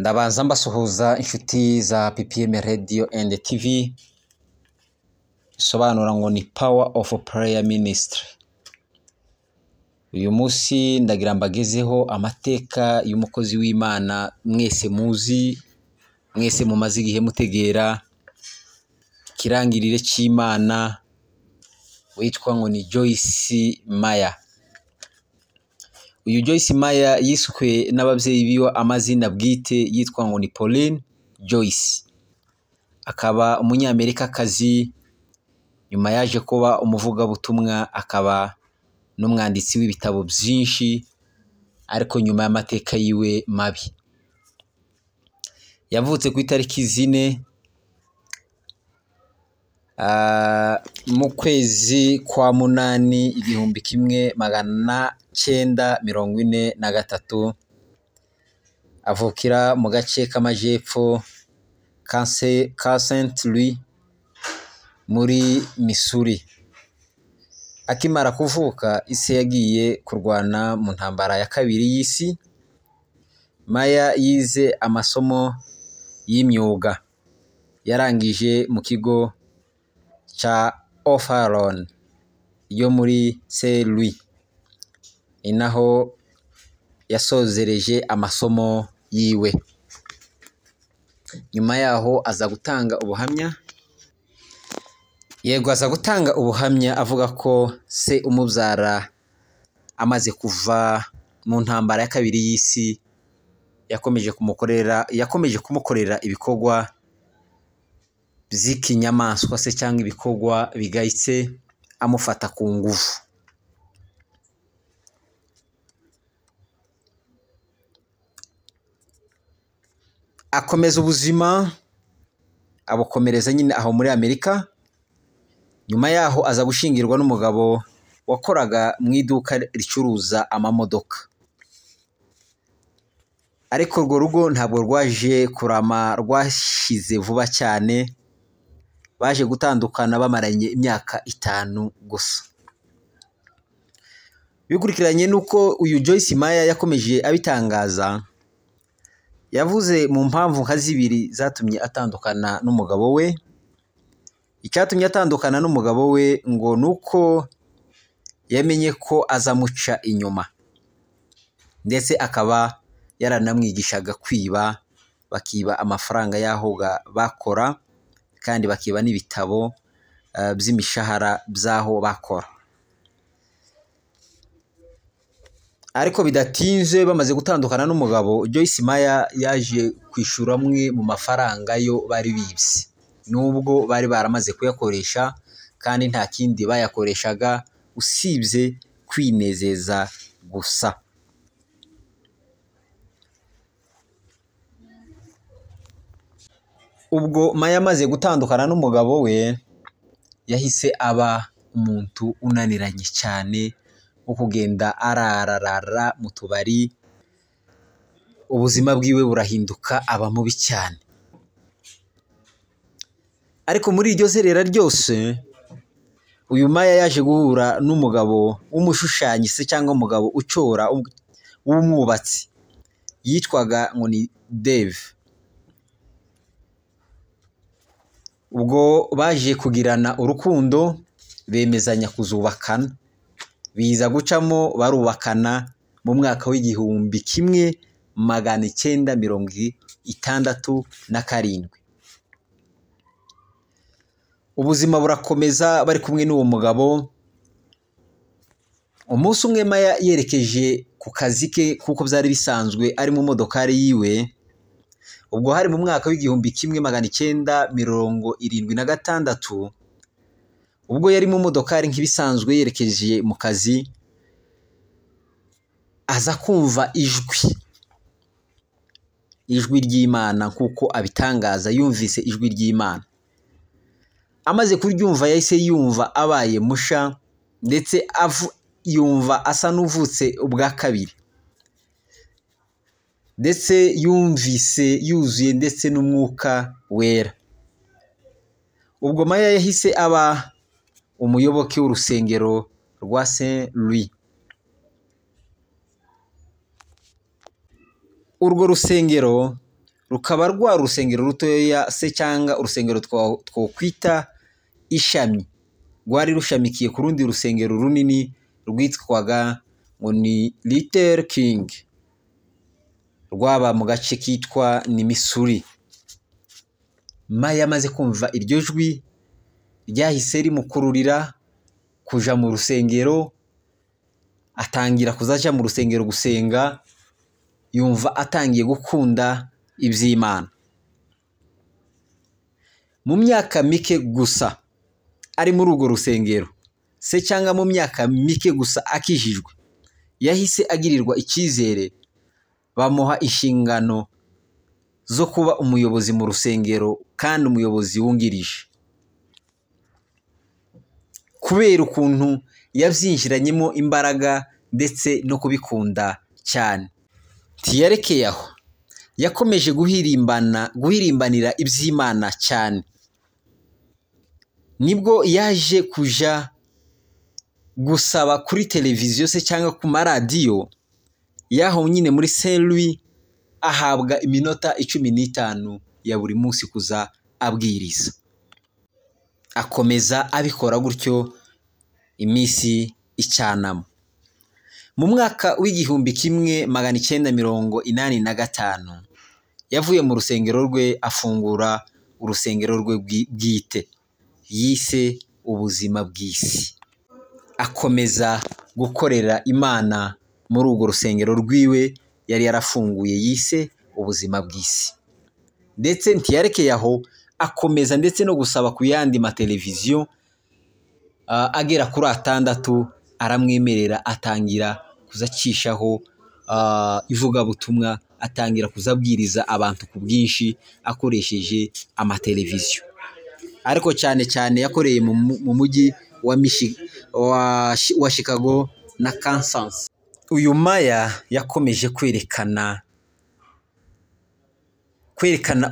Ndabanza mbasuhuza inshuti za PPM Radio and TV, bisobanura ngo ni Power of Prayer Ministry. Uyu munsi ndagira mbagezeho amateka y'umukozi w'Imana mwese muzi, mwese mumaze igihe mutegera, ikirangirire cy'Imana witwa ngo ni Joyce Meyer. Uyu Joyce Meyer yiswe n'ababyeyi biwe amazina bwite yitwa ngo ni Pauline Joyce, akaba umunyamerikakazi, nyuma yaje kuba umuvugabutumwa akaba n'umwanditsi w'ibitabo byinshi, ariko nyuma y'amateka yiwe mabi. Yavutse ku itariki 4 mu kwezi kwa 8 1943, avukira mu gace k'amajyepfo ka St Louis muri Missouri. Akimara kuvuka ise yagiye kurwana mu ntambara ya kabiri y'isi. Meyer yize amasomo y'imyuga, yarangije mu kigo cya O'Fallon yo muri St Louis, ni naho yasozereje amasomo yiwe. Nyuma yaho aza gutanga ubuhamya, yego aza gutanga ubuhamya avuga ko se umubyara amaze kuva mu ntambara ya kabiri y'isi yakomeje kumukorera ibikorwa by'ikinyamaswa se cyangwa ibikorwa bigayitse, amufata ku ngufu. Akomeza ubuzima abukomereza nyine aho muri Amerika. Nyuma yaho aza gushingirwa n'umugabo wakoraga mu iduka ricuruza amamodoka, ariko urwo rugo ntabwo rwaje kurama, rwashize vuba cyane. Baje gutandukana bamaranye imyaka 5 gusa. Bikurikiranye nuko uyu Joyce Meyer yakomeje abitangaza, yavuze mu mpamvu nka 2 zatumye atandukana n'umugabo we. Icyatumye atandukana n'umugabo we ngo nuko yamenye ko azamuca inyuma, ndetse akaba yaranamwigishaga kwiba, bakiba amafaranga y'aho bakora, kandi bakiba n'ibitabo by'imishahara by'aho bakora. Ariko bidatinze bamaze gutandukana n'umugabo, Joyce Meyer yaje kwishura amwe mu mafaranga yo bari bibye, nubwo bari baramaze kuyakoresha kandi nta kindi bayakoreshaga usibye kwinezeza gusa. Ubwo Meyer amaze gutandukana n'umugabo we, yahise aba umuntu unaniranye cyane, wo kugenda arararara mu tubari, ubuzima bwiwe burahinduka, aba mubi cyane. Ariko muri iryo zerera ryose, uyu Meyer yaje guhura n'umugabo w'umushushanyi se cyangwa umugabo ucora w'umwubatsi, yitwaga ngo ni Dave. Ubwo baje kugirana urukundo, bemezanya kuzubakana, biza gucamo barubakana mu mwaka w'1967. Ubuzima burakomeza bari kumwe n'uwo mugabo. Umunsi umwe Meyer yerekeje ku kazi ke kuko byari bisanzwe ari mu modokari yiwe. Ubwo hari mu mwaka w'1976, ubwo yari mu modokari nk'ibisanzwe yerekeje mu kazi, aza kumva ijwi ry'Imana kuko abitangaza, yumvise ijwi ry'Imana. Amaze kuryumva yahise yumva abaye musha, ndetse yumva asa n'uvutse ubwa kabiri, ndetse yumvise yuzuye ndetse n'umwuka wera. Ubwo Meyer yahise aba umuyoboke w'urusengero rwa St Louis. Urwo rusengero Rukaba rwa urusengero rutoya se cyangwa urusengero twokwita ishami, rwari rushamikiye ku rundi rusengero runini rwitwaga ngo ni Luther King, rwaba mu gace kitwa ni Missouri. Maya amaze kumva iryo jwi ryahise rimukururira kuja mu rusengero, atangira kuzaja mu rusengero gusenga, yumva atangiye gukunda iby'Imana. Mu myaka mike gusa ari muri urwo rusengero se cyangwa mu myaka mike gusa akijijwe, yahise agirirwa icyizere, bamuha inshingano zo kuba umuyobozi mu rusengero kandi umuyobozi wungirije. Kubera ukuntu yabyinjiranyemo imbaraga ndetse no kubikunda cyane, ntiyarekeye aho, yakomeje guhirimbanira iby'Imana cyane. Nibwo yaje kuja gusaba kuri televiziyo se cyangwa ku maradiyo y'aho nyine muri Saint Louis, ahabwa iminota 15 ya buri munsi kuza abwiriza. Akomeza abikora gutyo iminsi icyanamo. Mu mwaka w'1985 yavuye mu rusengero rwe afungura urusengero rwe bwite yise Ubuzima bw'Isi. Akomeza gukorera Imana muri urwo rusengero rwiwe yari yarafunguye yise Ubuzima bw'Isi. Ndetse ntiyarekeye aho, akomeza ndetse no gusaba ku yandi mateleviziyo agera kuri 6, aramwemerera, atangira kuzacishaho ivugabutumwa, atangira kuzabwiriza abantu ku bwinshi akoresheje amateleviziyo. Ariko cyane cyane yakoreye mu mujyi wa Chicago na Kansas. Uyu Maya yakomeje kwerekana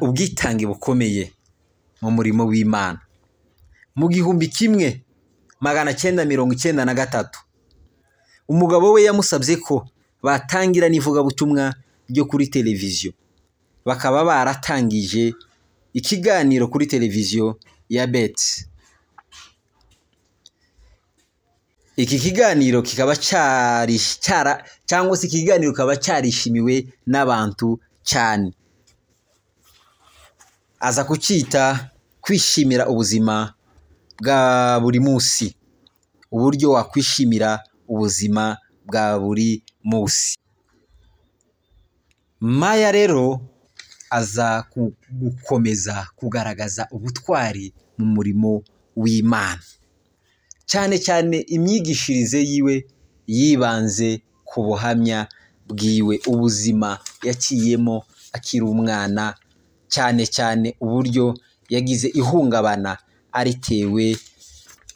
ubwitange bukomeye mu murimo w'Imana. Mu 1993 umugabo we yamusabye ko batangira n'ivugabutumwa ryo kuri televiziyo, bakaba baratangije ikiganiro kuri televiziyo ya Bet. Iki kiganiro kikaba cyangwa se ikiganiro kikaba cyarishimiwe n'abantu cyane. Aza kucyita kwishimira ubuzima bwa buri munsi, uburyo wakwishimira ubuzima bwa buri munsi. Maya rero aza gukomeza kugaragaza ubutwari mu murimo w'Imana, cyane cyane imyigishirize yiwe yibanze ku buhamya bwiwe, ubuzima yaciyemo akiri umwana, cyane cyane uburyo yagize ihungabana aritewe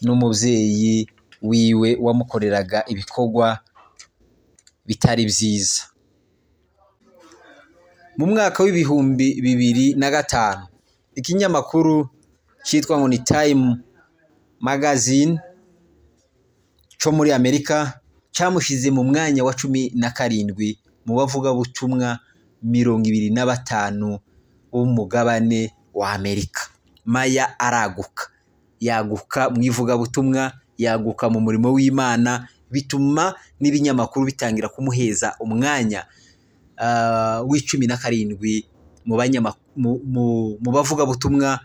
n'umubyeyi wiwe wamukoreraga ibikorwa bitari byiza. Mu mwaka w'2005 ikinyamakuru cyitwa ngo ni Time Magazine cyo muri Amerika cyamushyize mu mwanya wa 17 mu bavugabutumwa 25 b'umugabane wa Amerika. Maya araguka, yaguka mu ivugabutumwa, yaguka mu murimo w'Imana, bituma n'ibinyamakuru bitangira kumuheza umwanya w'17 mu bavugabutumwa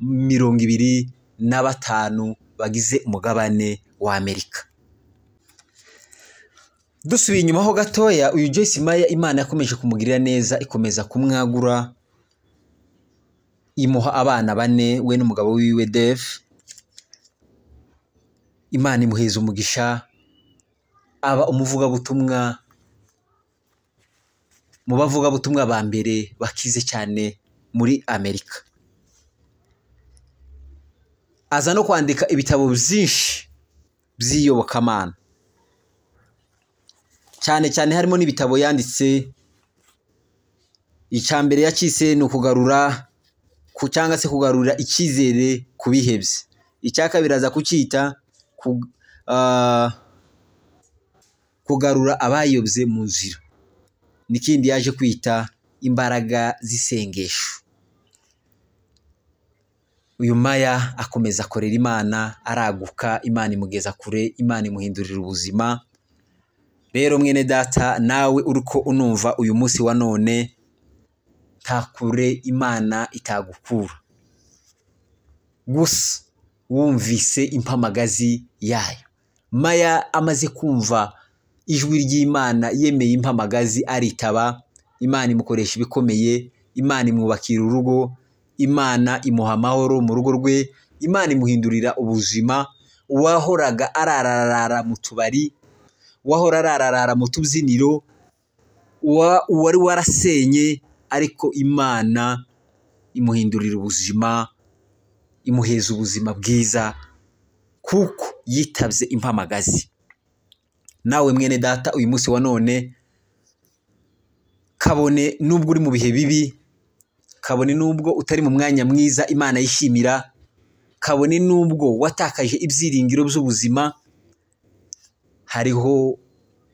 25 bagize umugabane wa Amerika. Dusubiye inyuma ho gatoya, uyu Joyce Meyer Imana yakomeje kumugirira neza, ikomeza kumwagura, imuha abana 4 we n'umugabo wiwe Dave. Imana imuheza umugisha, aba umuvugabutumwa mu bavugabutumwa ba mbere bakize cyane muri Amerika. Aza no kwandika ibitabo byinshi by'iyobokamana, cyane cyane harimo n'ibitabo yanditse. Icya mbere yakise ni ukugarura cyangwa se kugarura icyizere ku bihebye. Icya kabiri aza kucyita kugarura abayobye mu nzira. N'ikindi yaje kwita imbaraga z'isengesho. Uyu Maya akomeza akorera Imana, araguka, Imana imugeza kure, Imana imuhindurira ubuzima. Rero mwene data, nawe uriko unumva uyu munsi wa none, nta kure Imana itagukura, gusa wumvise impamagazi yayo. Maya amaze kumva ijwi ry'Imana, yemeye impamagazi aritaba, Imana imukoresha ibikomeye, Imana imwubakira urugo, Imana imuha amahoro mu rugo rwe, Imana imuhindurira ubuzima. Uwahoraga arararara mu tubari, uwahora arararara mu tubyiniro, uwari warasenye, ariko Imana imuhindurira ubuzima, imuheza ubuzima bwiza kuko yitabye impamagazi. Nawe mwene data, uyu munsi wa none, kabone nubwo uri mu bihe bibi, kabone nubwo utari mu mwanya mwiza Imana yishimira, kabone nubwo watakaje ibyiringiro by'ubuzima, hariho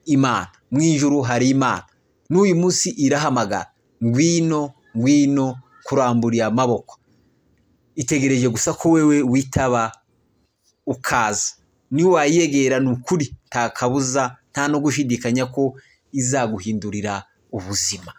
Imana mu ijuru, hari Imana n'uyu munsi irahamagara, ngwino ngwino, kuramburiye amaboko, itegereje gusa ko wewe witaba ukaza. Niwayegera ni ukuri nta kabuza, nta no gushidikanya ko izaguhindurira ubuzima,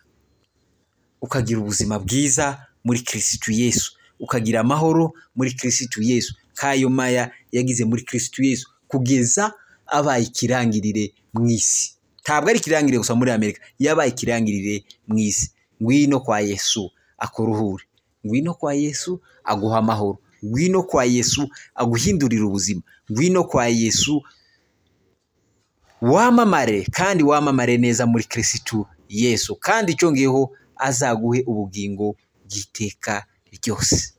ukagira ubuzima bwiza muri Kirisitu Yesu, ukagira amahoro muri Kirisitu Yesu, kayo Maya yagize muri Kirisitu Yesu kugeza abaye ikirangirire mu isi. Ntabwo ari ikirangirire gusa muri Amerika, yabaye ikirangirire mu isi. Ngwino kwa Yesu akuruhure, ngwino kwa Yesu aguha amahoro, ngwino kwa Yesu aguhindurira ubuzima, ngwino kwa Yesu wamamare, kandi wamamare neza muri Kirisitu Yesu, kandi icyo ngiho azaguhe ubugingo bw'iteka ryose.